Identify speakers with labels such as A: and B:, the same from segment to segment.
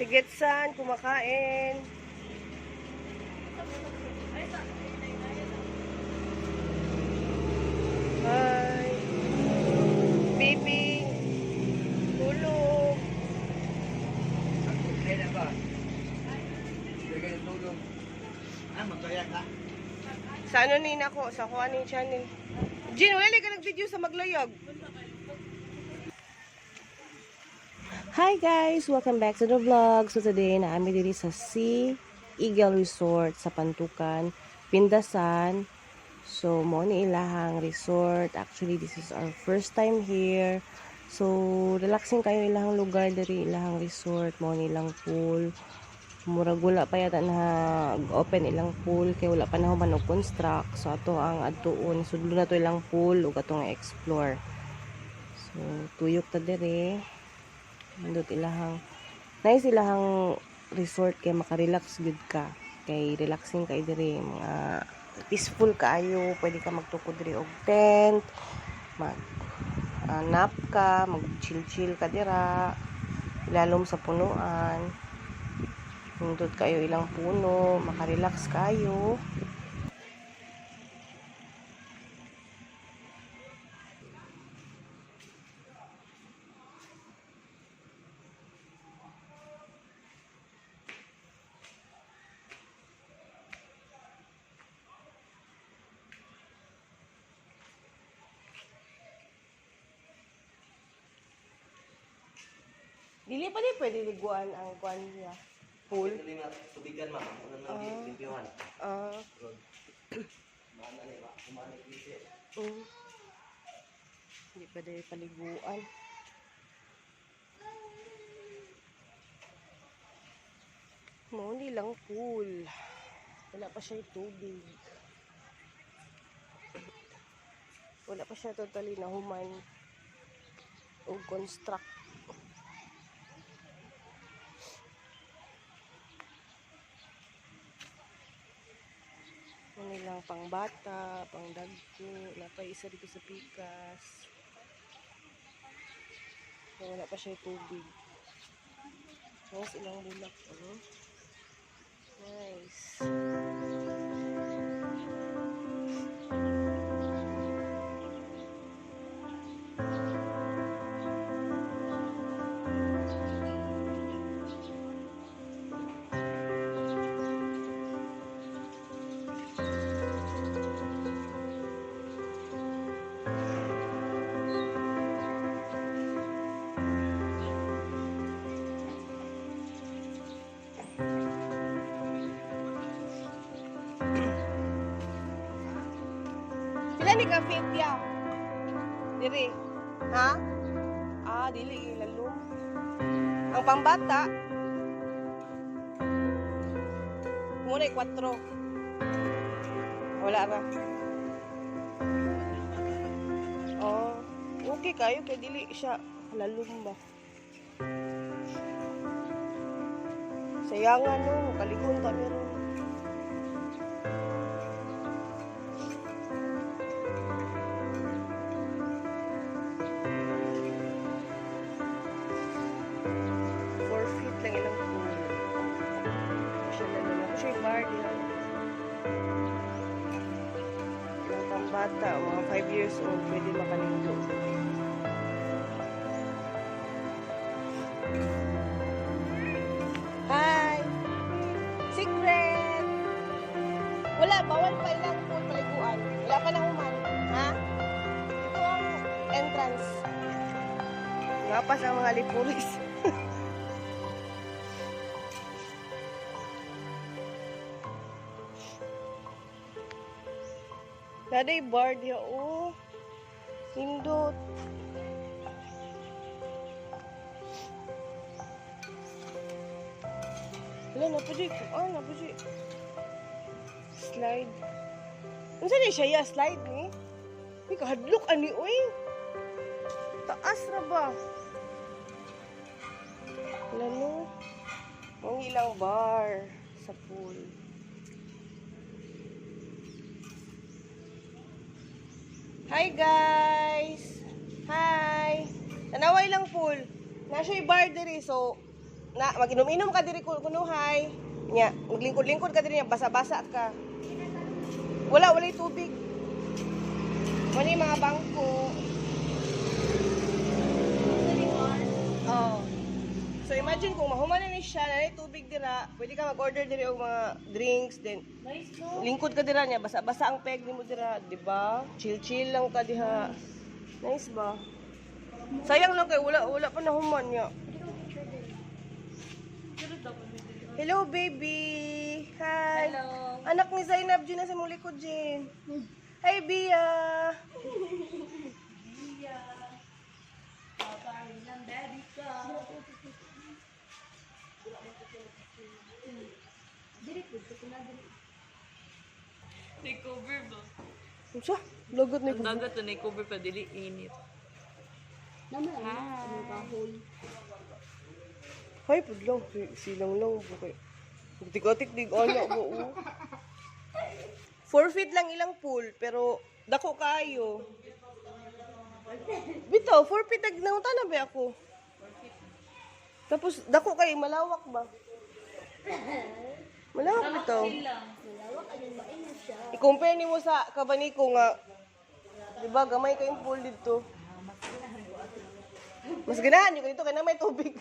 A: Si Getsan, kumakain. Hi. Baby. Tulog.
B: Ay na ba? Bigay ng tulong. Ah, magkaya ka?
A: Sa ano ni nako, sa kuha ni channel. Jin, wala ka nag-video sa maglayag. Hi guys! Welcome back to the vlog. So today, naami diri sa Sea Eagle Resort sa Pantukan, Pindasan. So, mo ni ilahang resort. Actually, this is our first time here. So, relaxing kayo ilahang lugar diri, ilahang resort, mo ni ilang pool. Murag wala pa yata na open ilang pool kay wala pa na human og construct. So, ato ang adtuon. Sudlo na to ilang pool ug atong explore. So, tuyok ta diri. Nindot ilahang nice ilahang resort kay makarelax gyud ka. Kay relaxing kay diri, mga peaceful kaayo, pwede ka magtukod diri og tent, mag nap ka, mag chill-chill ka dira, ilalom sa punuan. Nindot kayo ilang puno, makarelax kayo. Dili pa di pwede liguan ang kuan niya. Pool.
B: Ito na tubigan ma. Ano nang limpyuhan.
A: Ah,
B: Maana ni ma. Kumana ni
A: mm. Hindi pa dili paliguan. Mao ni lang pool. Wala pa siya tubig. Wala pa siya totally na human o construct. Ano lang pang bata, pang dagko, wala pa isa dito sa pikas. So, wala pa siya tubig. Nice ilang bulak, ano? Nice. Pila ni ka feet ya? Diri. Ha? Ah, dili ilalom. Ang pambata. Muna ay 4. Wala ra. Oh, okay kayo kay dili siya lalom ba. Sayangan no, kaligon ta meron. 4 feet lang ilang pool. Siya na lang. Siya yung bar diha. Ilang pambata, mga 5 years old, pwede makaligo. Hi! Secret! Wala, bawal pa ilang pool paliguan. Wala pa na human. Ha? Ito ang entrance. Ngapas ang mga lipulis. Naday bar diha oh. Nindot. Wala na po di. Ah, na po di. Slide. Unsa ni siya ya slide ni? Ni kahadlok ani oy. Taas ra ba? Wala no. Ang ilang bar sa pool. Hi guys! Hi! Tanaway lang pool. Na siya bar diri so Na mag-inom-inom ka diri kunuhay. Nya, maglingkod-lingkod ka diri nya, basa-basa ka. Wala, walay tubig. Wala yung mga bangko. Oh. So imagine kung mahuman na ni siya, na tubig dira, pwede ka mag-order diri og mga drinks, then
C: Nice, no?
A: lingkod ka dira niya, basa-basa ang peg nimo dira, di ba? Chill-chill lang ka diha. Nice ba? Sayang lang kay wala wala pa nahuman niya. Hello, baby. Hi.
C: Hello.
A: Anak ni Zainab, Gina sa mong likod, Jin. Hi, Bia.
C: Paparin ng daddy ka.
D: May cover ba?
A: Unsa? Lagot ni
D: Ang dagat na cover pa dili init.
A: Hi, pudlong. Silang lang po kay. Tik-tik dig ana mo. Oh. 4 feet lang ilang pool, pero dako kaayo. Bitaw, 4 feet ag nangunta na ba ako? Tapos dako kay malawak ba? Malawak bitaw. I-compare nimo sa Kabaniko nga, 'di ba, gamay kayong pool dito. Mas ganahan yun dito kay na may tubig.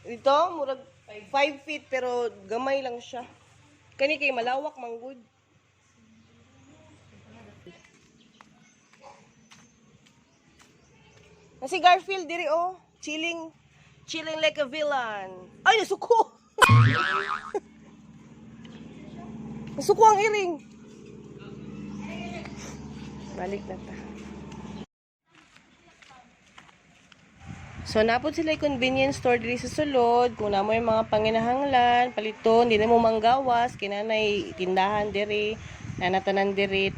A: Dito, murag 5 feet pero gamay lang siya. Kani kay malawak manggod. Na si Garfield diri oh, chilling chilling like a villain. Ay, nasuko. Nasuko ang iring. Balik na ta. So, napod sila yung convenience store diri sa sulod. Kung namo yung mga panginahanglan, paliton, di na mo manggawas, kinanay tindahan diri, nanatanan diri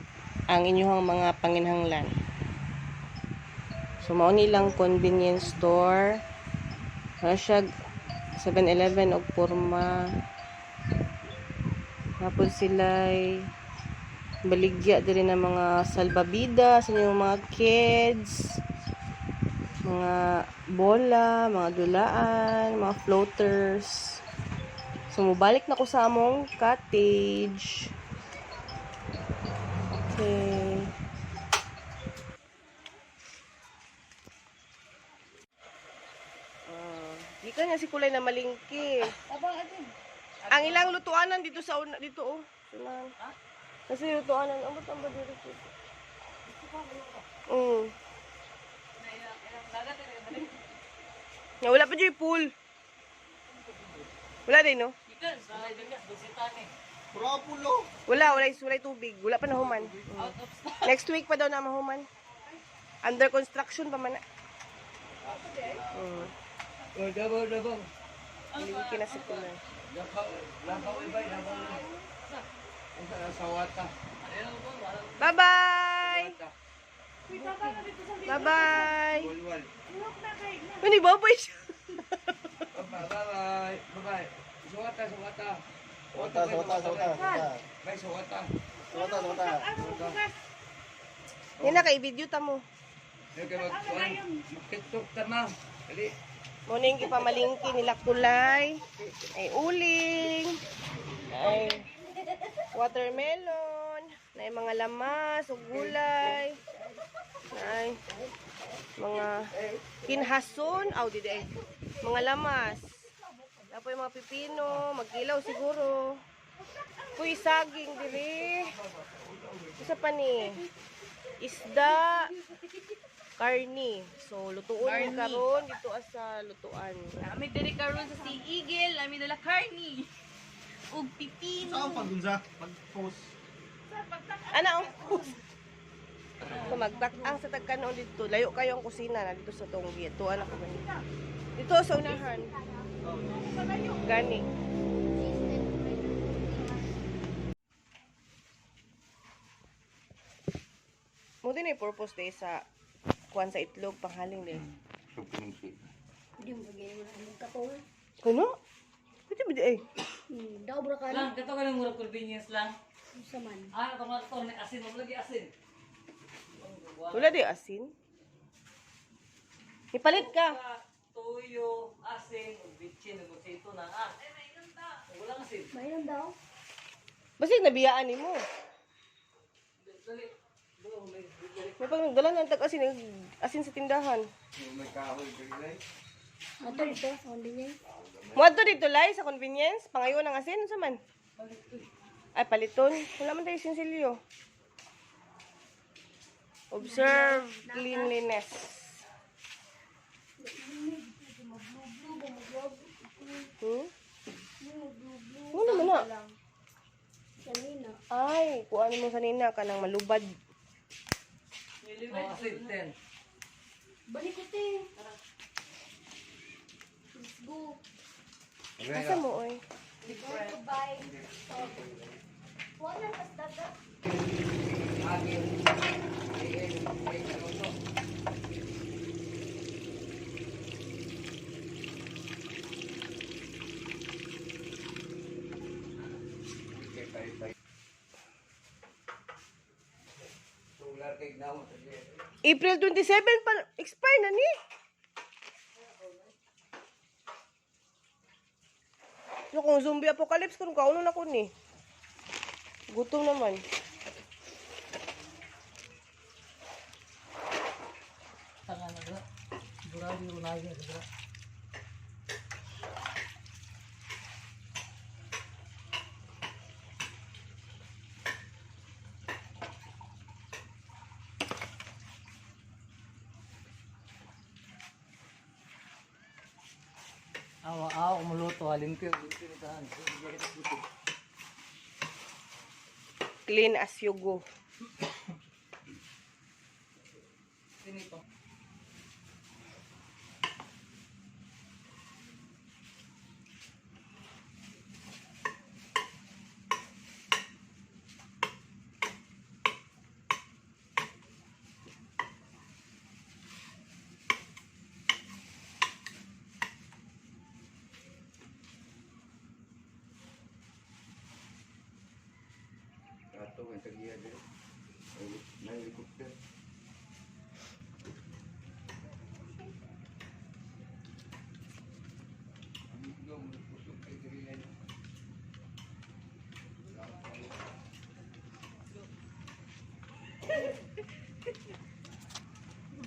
A: ang inyong mga panginahanglan. So, mao nilang convenience store. Wala siya 7-Eleven og porma. Napod sila baligya diri ng mga salbabida sa inyong mga kids, mga bola, mga dulaan, mga floaters. So, mubalik na ko sa among cottage. Okay. Ah, di ka niya si kulay na malingki. Ang ilang lutuanan dito sa una, dito oh. Sunahan. Kasi lutuanan, ang ba't ang ba dito? Wala pa dyan yung pool. Wala din, no? Wala, wala, wala tubig. Wala pa nahuman. Next week pa daw na mahuman. Under construction pa man na.
B: Oh, dabaw, dabaw.
A: Malingki na si Kulay.
B: Labaw, labaw, ibay, labaw. Ang sa wata.
A: Bye-bye!
B: Wata.
A: Bye-bye!
B: Walwal.
A: Ano, bye-bye siya.
B: Bye, bye, bye. Suwata, suwata.
E: Suwata, suwata, suwata, suwata.
B: Bye, suwata.
E: Suwata, suwata.
A: Yan na, kay-video ta mo.
B: Magkitok ta, ma'am. Dali.
A: Muna yung ipamalingki nila kulay. Ay uling. Ay watermelon. Ay mga lamas o gulay. Ay mga kinhason. Aw, di di ay. Mga lamas. Tapos yung mga pipino, magkilaw siguro. Puy, saging diri. Isa pa ni. Isda. Karni. So, lutuon ni karon dito sa lutuan.
D: Kami diri karon sa Sea Eagle, ami dala carne. Ug pipino.
E: Saan pag-unsa? Pag-post.
A: Ana oh. So, magtak-ang sa tagkanon dito. Layo kayo ang kusina na dito sa tunggi. Ito anak ko gani. Dito sa unahan. Gani. Mo din ay purpose day sa kuan sa itlog panghaling day.
C: Hindi mo bagay mo na anong katol.
A: Kuno? Pwede ba di ay?
C: Daw bro ka
D: Lang kato ka lang murag convenience lang.
C: sa man.
D: Ah, kato nga to ni asin, wala lagi asin.
A: Wala di asin. Ipalit ka.
F: Tuyo, asin, ug bitchin, ug sito na ah.
D: Ay, mainom ta.
F: Wala asin.
C: Mayroon daw.
A: Basig nabiyaan nimo.
F: Dali. Dali, may dali.
A: May pag nagdala ng tag asin, asin sa tindahan.
B: May kahoy diri.
C: Ato dito, sa convenience.
A: Moadto dito lay sa convenience, pangayo ng asin unsa man? Ay paliton. Wala man tayo sinsilyo. Observe cleanliness. Hmm? Ano naman na?
C: Kanina.
A: Ay, kuan mo sanina kanang malubad.
F: Oh, asin 10.
C: Balik ko te. Let's go.
A: Asa mo oy?
C: Go to buy. Wala kas dagat.
B: Agin. Ay, ay, ano to? Okay, pay, pay. Sular kay namo
A: April 27 pa expire na ni. No, kung zombie apocalypse kung kauno na ko ni. Gutom naman.
F: Tanga na dra. Grabe yung lagi sa dra. Awa, awa, kumuluto, ha, limpyo, limpyo itahan.
A: Clean as you go.
F: Sinito.
B: Ato ang tagiya diri. May helicopter.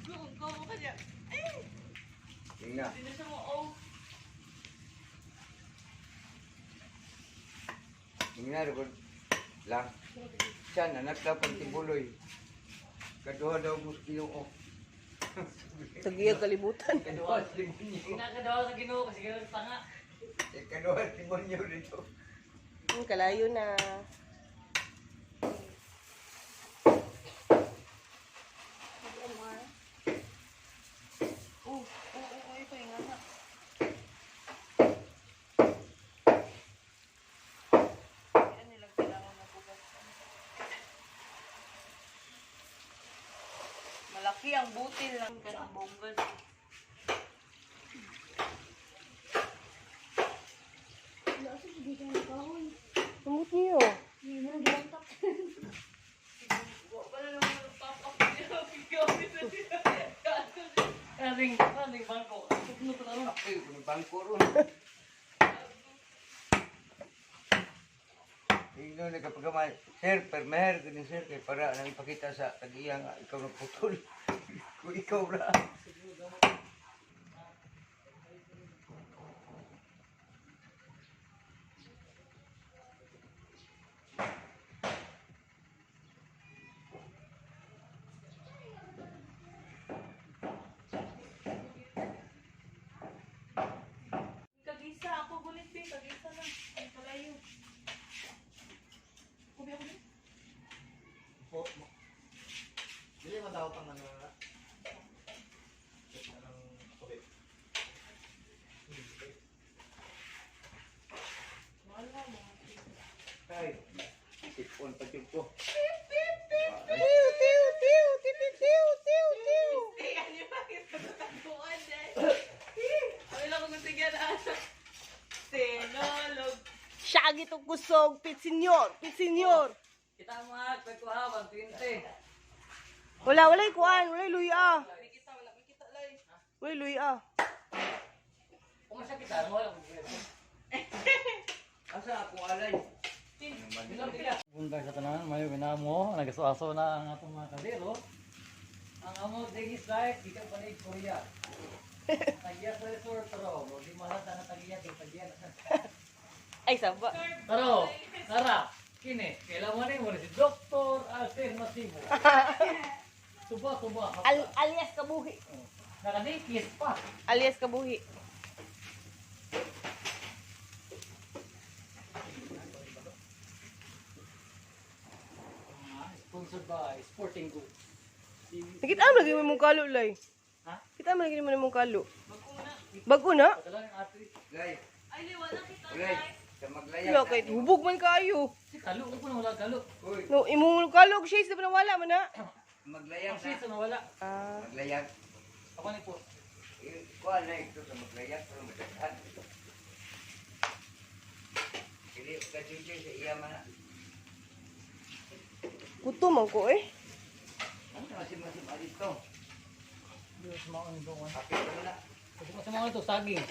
D: Go, go ka niya.
B: Tingnan.
D: Hindi na siya mo, oh.
B: Tingnan ko lang. Siya anak daw pag tibuloy. Kaduha daw mo sa Ginoo.
A: Tagiya kalibutan.
B: Kaduha sa demonyo.
F: Ginakadawa sa Ginoo kasi gano'n tanga.
B: Eh, kaduha sa demonyo dito.
A: Kalayo na.
C: MR.
D: Oh, ito yung nga. Ano nilang kailangan magugas. Malaki ang butil lang kanang bonggas.
C: Wala sa dito ang kahoy.
A: Sumot niyo.
C: Hindi mo nang gilantak.
D: Wala naman nagpap up niya.
F: Karing, karing bangko. Ano pa na
B: Ay, kung bangko ron. Tingnan na kapag sir, permeher ko ni sir, kay para nang ipakita sa tagiya nga ikaw nagputol. Kung ikaw ra.
D: Kagisa ako gulit be, kagisa lang. Ang kalayo. Kubi ako din.
E: Po. Dili man daw pang ano na. Anong tubig?
B: Ay, sipon pa jud ko.
A: Tiw, tiw, tiw, tiw, tiw, tiw, tiw.
D: Eh, ano ba? Tataguan eh. Ano lang kung sige na. Sinulog.
A: Shaggy to kusog, pit senyor, pit senyor.
F: Kita mo ha, pagkuha, 120.
A: Wala, walay kuan, walay luya.
D: Wala kita, wala kita lay.
A: Walay luya.
F: Kita mo lang.
B: Asa ako alay?
F: Punta sa tanan, mayo ginamo, nagaso-aso na ang atong mga kaldero. Ang amo dingis life, dito pa ni Korea. Tagiya sa resort pero di mahalata na tagiya, di tagiya na.
A: Ay, saba.
F: Taro, tara, kini, kailangan ni mo ni si Dr. Alter Masibo. Suba, suba.
A: Alias kabuhi.
F: Nakadikis pa.
A: Alias kabuhi.
F: Sponsored by Sporting Goods.
A: Nakita mo lagi mo mong kalo, lay.
F: Ha?
A: Kita mo lagi mo mong kalo. Bago na.
F: Padala ng ate.
B: Lay,
D: Ay, liwala kita.
B: ulay. Sa maglayag.
A: Wala kay hubog man kayo.
F: Si kalo, ko na wala kalo.
B: Uy,
A: No, imong kalo og shades di ba nawala man na?
B: maglayag
F: Ang
B: na.
F: season nawala.
A: Ah,
B: Maglayag.
F: Ako ni po.
B: Eh, kuha na ito sa maglayag pero madaghan. Dili ka sa iya man na.
A: gutom man ko eh.
B: Ano masim-masim dito?
F: Diyos maon ito.
B: Kapit mo na.
F: Kasi sa mga ito, saging.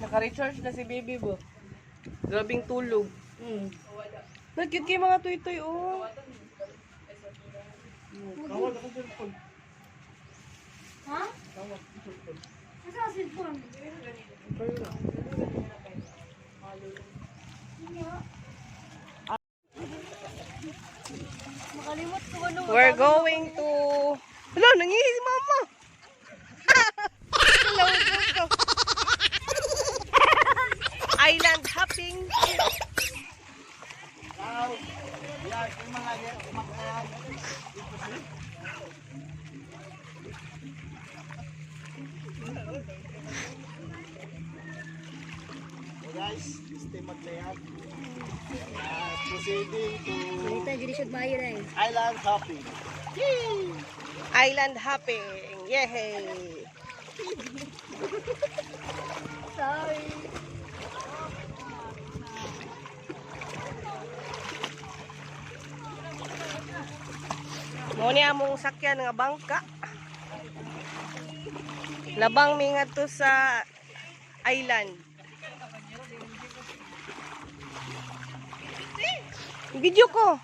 A: Naka-recharge na si baby bo. Grabing tulog. Nagcute kay mga tuy-tuy oh.
E: Tawag ako cellphone.
C: Ha? Asa ang cellphone? Makalimot ko ano.
A: We're going to... Hello, nangihi si mama! Hello, go, go. Island hopping.
E: So guys, stay maglayag. Proceeding to
C: Balita, dili siya mayo na eh.
E: island hopping.
A: Island hopping. Yay!
C: Sorry.
A: Mo ni among sakyan nga bangka. Labang mi ngadto sa island. Video ko.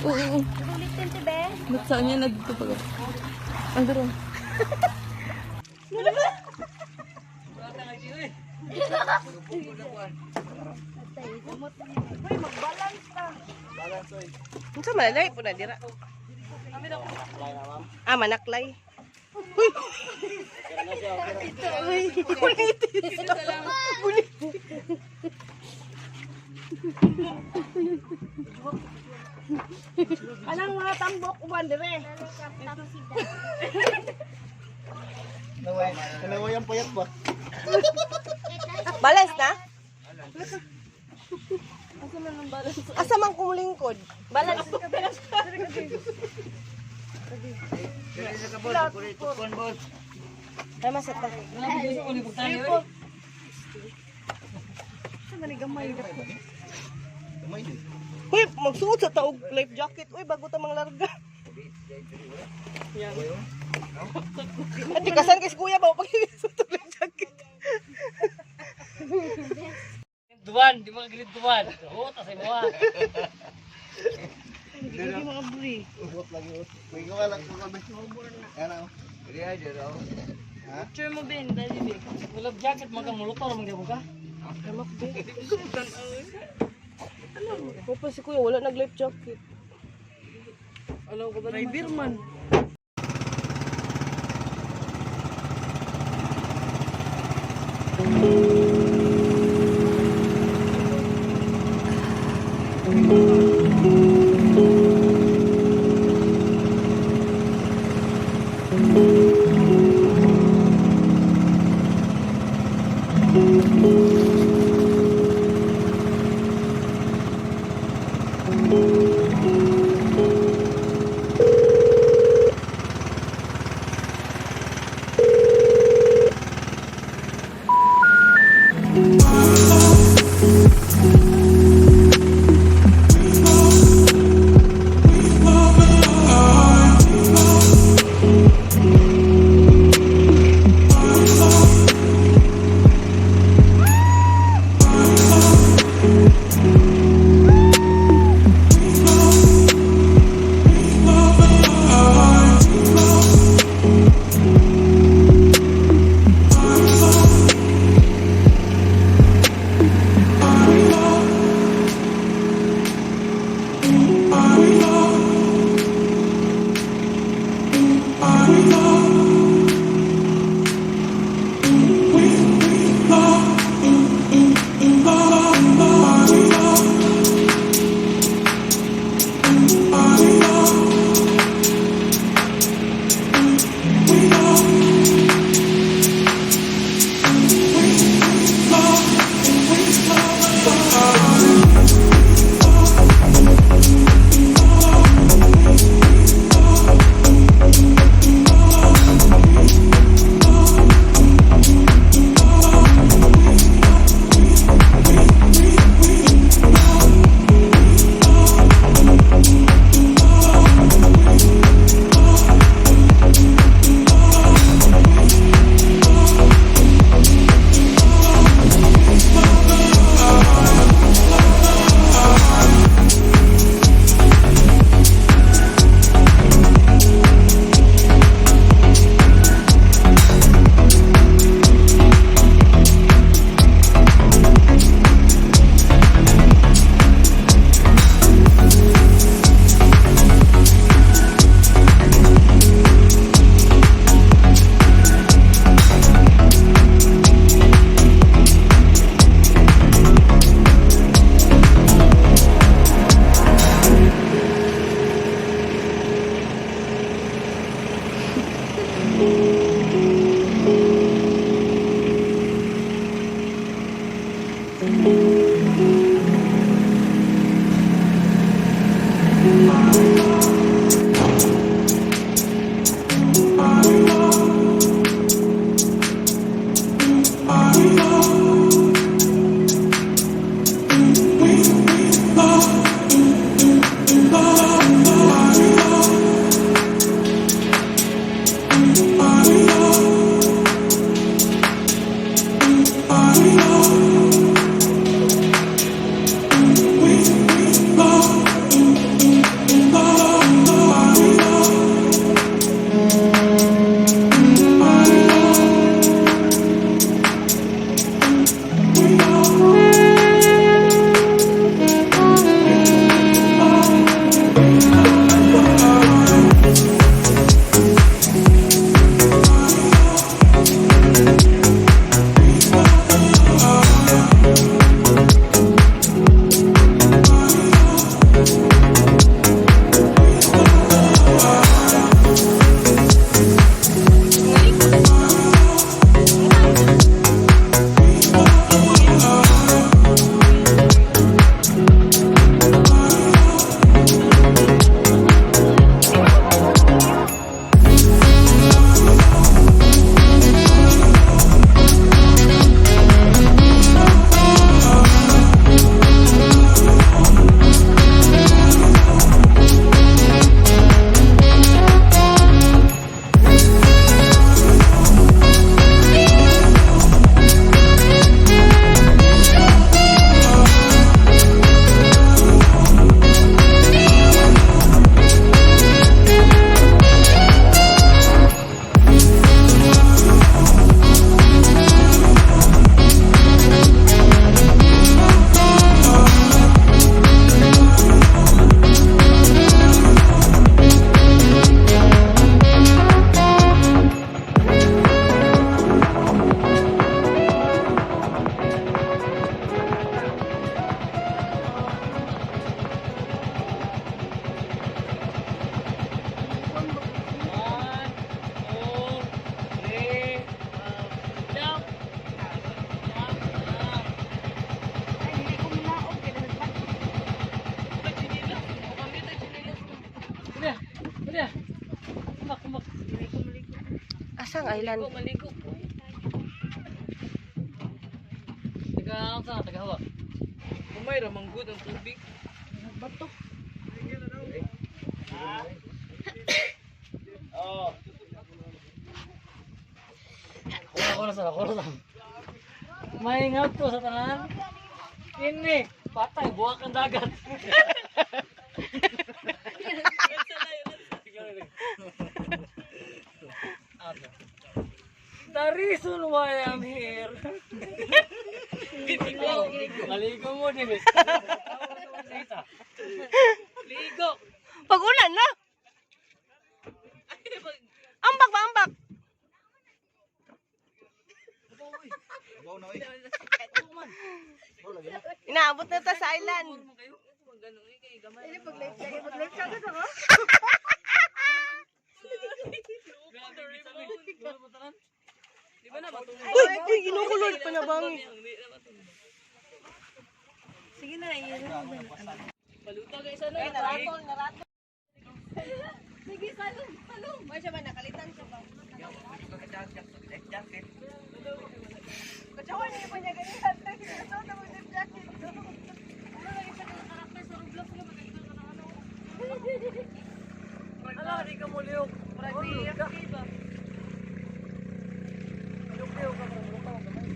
D: Oo.
C: Ulitin ti be.
D: Ba't saan niya nagdito pag... Ang daro.
A: Uy, magbalance ta.
E: Balance oy.
A: Unsa man lay po na dira? Ah, manaklay. Uy. Uy, bulitis. Anang mga tambok uban dire.
E: Naway, naway ang payat ba?
A: Balance na? Asa man kumulingkod? Balance.
B: Dili sa ka boss, kuri tukon boss.
A: Ay masata.
E: Gamay din.
A: Uy, magsuot sa taog life jacket. Uy, bago ta mang larga. Ati kasan kay si kuya ba pag suot og life jacket.
F: Duwan, di ba grade duwan? Oo, tas mo ah.
A: Hindi mga bri.
E: Ugot lagi ugot. May gawa lang ko kami. Ano?
B: Dili ay dira.
D: Picture mo, Ben. Dali, Ben.
F: Wala jacket mga mulutor mga ka.
A: Kamak be. Ano pa si kuya wala nag life jacket.
D: Alam ko ba? Driver man.
F: One, two, three, jump! Jump, jump.
D: Ay, hindi ko muna. Okay, Chinilas. O, kami tayo chinilas.
F: Kuya, kuya. Kumak, kumak.
A: Asang island?
D: Maligo, maligo po.
F: Taga, saan? Taga hawa.
D: Umay, ramanggod ang tubig. Bato.
F: Ako na sa, ako na sa. May to sa tanan. Ini, patay, buwak ang dagat. The reason why I'm here. Maligo mo din. Eh. Ligo.
A: Pag ulan na. Ambak ba ambak? Inaabot na ta sa island.
D: Di ba na matulog?
A: Uy, uy, ginukulod pa na bangi.
D: Sige na, iyan. Paluto guys, ano?
A: Naratol, naratol. Sige, salong, salong. May siya ba nakalitan siya ba?
B: Jacket.
A: Katsawan niya pa niya ganyan. Katsawan na mag jacket.
F: Ala, di ka mo liyok.
D: Murag di ka ba?
F: Liyok-liyok ka, murag lutaw ka man.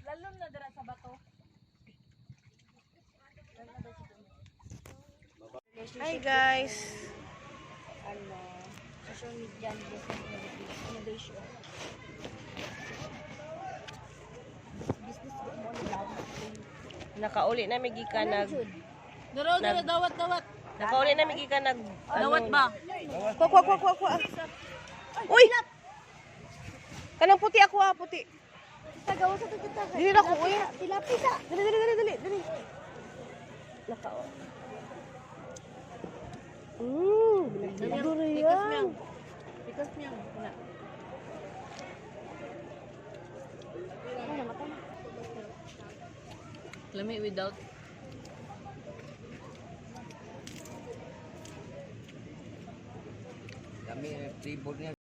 D: Lalom na dara sa bato.
A: Hi guys.
C: Ano, social media and business innovation. Business ko mo nila.
A: Nakauli na mi gikan nag
D: Daro, daro, dawat, dawat.
A: Nakauli na mi gikan nag ano,
D: Dawat ba?
A: Kwa kwa kwa kwa kwa. Uy! Kanang puti ako ah, puti.
C: Tagawa sa tututa.
A: Dili na ko uy.
C: Tilapia.
A: Dali dali dali dali dali. Naka. Durian.
D: Pikas niyang. Na. Lami without.
B: Dami flavor niya.